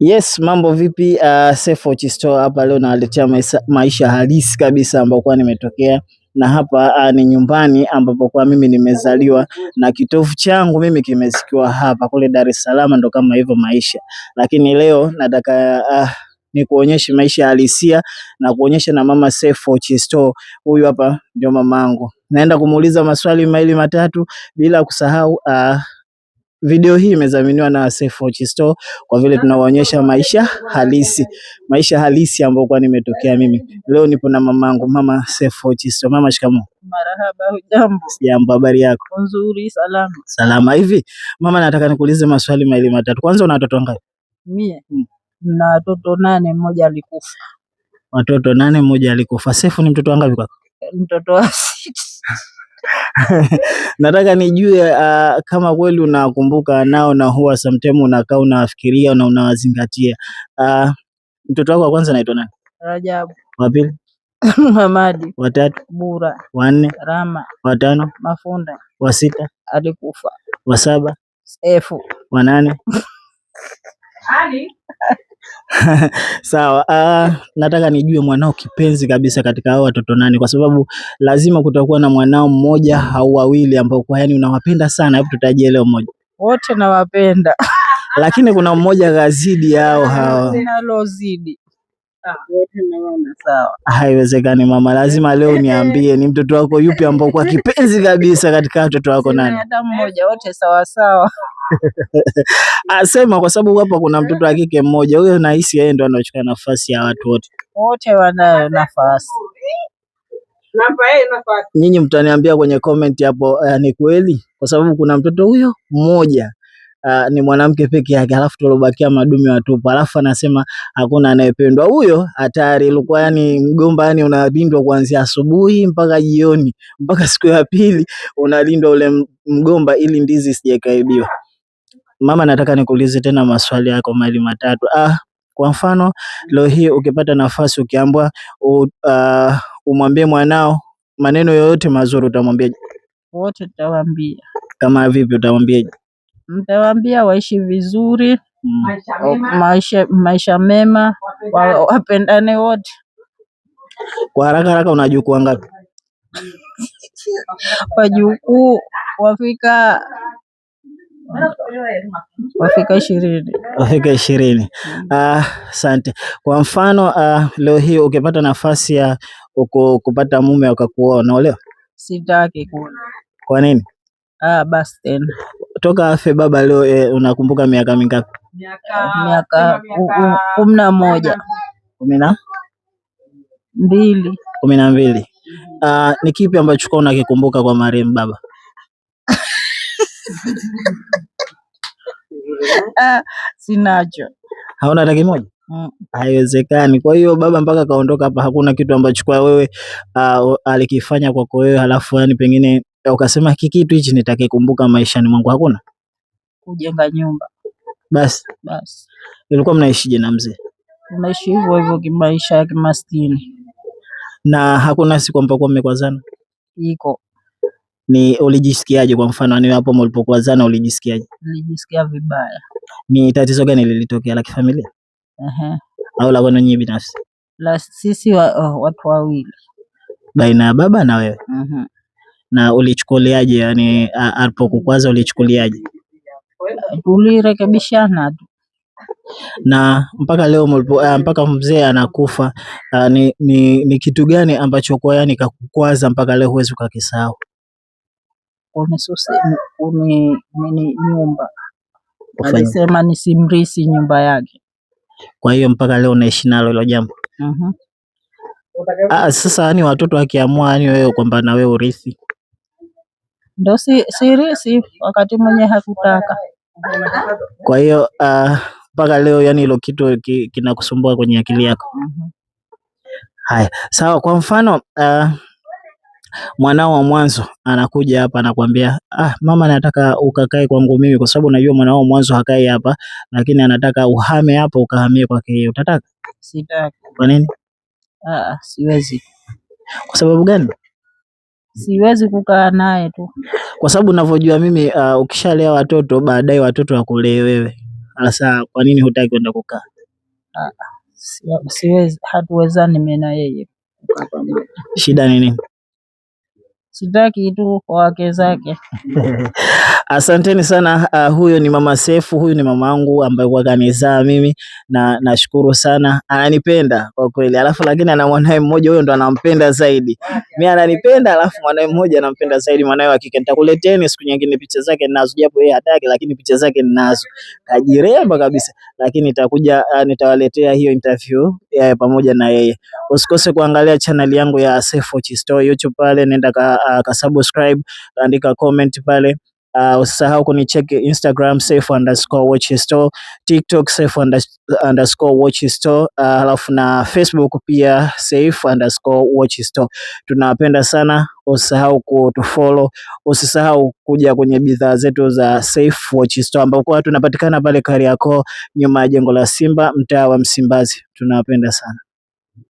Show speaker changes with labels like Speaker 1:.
Speaker 1: Yes, mambo vipi? Sefu Chisto hapa leo nawaletea maisha halisi kabisa ambayo kwa nimetokea na hapa ni nyumbani ambapo kwa mimi nimezaliwa na kitovu changu mimi kimezikiwa hapa kule Dar es Salaam, ndo kama hivyo maisha. Lakini leo nataka ni kuonyesha maisha halisia na kuonyesha na mama Sefu Chisto, huyu hapa ndio mamangu. Naenda kumuuliza maswali mawili matatu bila kusahau video hii imedhaminiwa na Safe Store kwa vile tunawaonyesha maisha halisi, maisha halisi ambayo kwa nimetokea mimi. Leo nipo na mamangu, mama Safe Store. Mama, shikamoo.
Speaker 2: Marahaba, hujambo?
Speaker 1: Sijambo, habari yako?
Speaker 2: Nzuri, salama.
Speaker 1: Salama. Hivi mama, nataka nikuulize maswali mawili matatu. Kwanza, una watoto wangapi?
Speaker 2: Mie na watoto 8, mmoja alikufa.
Speaker 1: Watoto 8, mmoja alikufa. Sefu ni mtoto wangapi kwako?
Speaker 2: Mtoto wa 6.
Speaker 1: Nataka nijue kama kweli unakumbuka nao na huwa sometimes unakaa unawafikiria na unawazingatia. Mtoto wako wa kwanza anaitwa nani?
Speaker 2: Rajabu.
Speaker 1: Wa pili?
Speaker 2: Muhamadi.
Speaker 1: Wa tatu?
Speaker 2: Bura.
Speaker 1: Wa nne?
Speaker 2: Rama.
Speaker 1: Wa tano?
Speaker 2: Mafunda.
Speaker 1: Wa sita?
Speaker 2: Alikufa.
Speaker 1: Wa saba?
Speaker 2: Sefu.
Speaker 1: Wa nane?
Speaker 2: Ali.
Speaker 1: Sawa. Nataka nijue mwanao kipenzi kabisa katika hao watoto 8, kwa sababu lazima kutakuwa na mwanao mmoja au wawili ambao kwa yani unawapenda sana. Hebu tutajie leo mmoja.
Speaker 2: Wote nawapenda.
Speaker 1: Lakini kuna mmoja kazidi hao hao.
Speaker 2: Nalozidi. Wote naona sawa.
Speaker 1: Haiwezekani mama, lazima leo niambie ni mtoto wako yupi ambao kwa kipenzi kabisa katika watoto wako 8?
Speaker 2: Hata mmoja, wote sawa sawa.
Speaker 1: Asema kwa sababu hapa kuna mtoto wa kike mmoja, huyo nahisi yeye ndo anachukua nafasi ya watu wote.
Speaker 2: Wote wanayo nafasi.
Speaker 1: Nyinyi mtaniambia kwenye comment hapo, ni kweli? Kwa sababu kuna mtoto huyo mmoja ni mwanamke peke yake, alafu tulobakia madume watupu, alafu anasema hakuna anayependwa. Huyo hatari, ilikuwa yani mgomba, yani unalindwa kuanzia asubuhi mpaka jioni, mpaka siku ya pili unalindwa ule mgomba ili ndizi isijekaibiwa. Mama, nataka nikuulize tena maswali yako mawili matatu. Kwa mfano leo hii ukipata nafasi ukiambiwa umwambie mwanao maneno yoyote mazuri, utamwambia?
Speaker 2: Wote nitawaambia.
Speaker 1: Kama vipi utamwambia?
Speaker 2: Nitawaambia waishi vizuri, maisha mema, wapendane wote.
Speaker 1: Kwa haraka haraka una wajukuu wangapi?
Speaker 2: Wajukuu wafika 20.
Speaker 1: Wafika 20. Asante. Kwa mfano leo hii ukipata nafasi ya kupata mume akakuoa, unaolewa?
Speaker 2: Sitaki kuoa.
Speaker 1: Kwa nini?
Speaker 2: Basi tena.
Speaker 1: Toka afe baba leo unakumbuka miaka mingapi?
Speaker 2: Miaka 11.
Speaker 1: Kumi na?
Speaker 2: 2.
Speaker 1: 12. Ni kipi ambacho kwa unakikumbuka kwa marehemu baba?
Speaker 2: Sinacho.
Speaker 1: Hauna hata kimoja? Haiwezekani. Kwa hiyo baba mpaka kaondoka hapa hakuna kitu ambacho kwa wewe alikifanya kwako wewe, halafu yani pengine ukasema hiki kitu hichi nitakikumbuka maishani mwangu, hakuna?
Speaker 2: Kujenga nyumba.
Speaker 1: Basi.
Speaker 2: Basi.
Speaker 1: Ilikuwa mnaishije na mzee?
Speaker 2: Tunaishi hivyo hivyo kimaisha ya kimaskini.
Speaker 1: Na hakuna siku ambapo mmekwazana?
Speaker 2: Iko.
Speaker 1: Ni ulijisikiaje kwa mfano, ni hapo mlipokwazana ulijisikiaje?
Speaker 2: Nilijisikia vibaya.
Speaker 1: Ni tatizo gani lilitokea, la kifamilia? Au la kwenu nyinyi binafsi?
Speaker 2: La sisi watu wawili.
Speaker 1: Baina ya baba na wewe? Na ulichukuliaje, yani alipokukwaza ulichukuliaje?
Speaker 2: Tulirekebishana tu.
Speaker 1: Na mpaka leo mpaka mzee anakufa, ni kitu gani ambacho kwa yani kakukwaza mpaka leo huwezi ukakisahau?
Speaker 2: Nyumba. Alisema nisimrisi nyumba yake.
Speaker 1: Kwa hiyo mpaka leo unaishi nalo hilo jambo? Sasa yani watoto wakiamua yani wewe kwamba na wewe urithi?
Speaker 2: Ndo sirisi wakati mwenye hakutaka.
Speaker 1: Kwa hiyo mpaka leo yani hilo kitu kinakusumbua kwenye akili yako? Haya, sawa. Kwa mfano mwanao wa mwanzo anakuja hapa anakuambia, mama nataka ukakae kwangu mimi, kwa sababu unajua mwanao wa mwanzo hakai hapa, lakini anataka uhame hapa ukahamie kwake yeye, utataka?
Speaker 2: Sitaki.
Speaker 1: Kwa nini?
Speaker 2: Siwezi.
Speaker 1: Kwa sababu gani?
Speaker 2: Siwezi kukaa naye tu.
Speaker 1: Kwa sababu ninavyojua mimi, ukishalea watoto baadaye watoto wakulee wewe. Sasa kwa nini hutaki kwenda kukaa?
Speaker 2: Siwezi, hatuwezani mimi na yeye kukaa pamoja.
Speaker 1: Shida ni nini?
Speaker 2: Sitaki tu kwa wake zake.
Speaker 1: Asanteni sana. Huyo ni mama Sefu, huyu ni mama yangu ambaye kwa kanizaa mimi na nashukuru sana, ananipenda kwa kweli. Alafu lakini ana mwanae mmoja, huyo ndo anampenda zaidi. Mimi ananipenda, alafu mwanae mmoja anampenda zaidi, mwanae wa kike. Nitakuleteni siku nyingine picha zake ninazo, japo yeye hataki, lakini picha zake ninazo. Kajiremba kabisa, lakini nitakuja, nitawaletea hiyo interview pamoja na yeye. Usikose kuangalia channel yangu ya Sefu Chisto YouTube pale, nenda ka subscribe, andika comment pale. Usisahau kunicheck Instagram Seif_watch store, TikTok Seif_watch store, halafu na Facebook pia Seif_watch store. Tunawapenda sana, usisahau kutufollow, usisahau kuja kwenye bidhaa zetu za Seif Watch Store ambapo tunapatikana pale Kariakoo nyuma ya jengo la Simba, mtaa wa Msimbazi. Tunawapenda sana.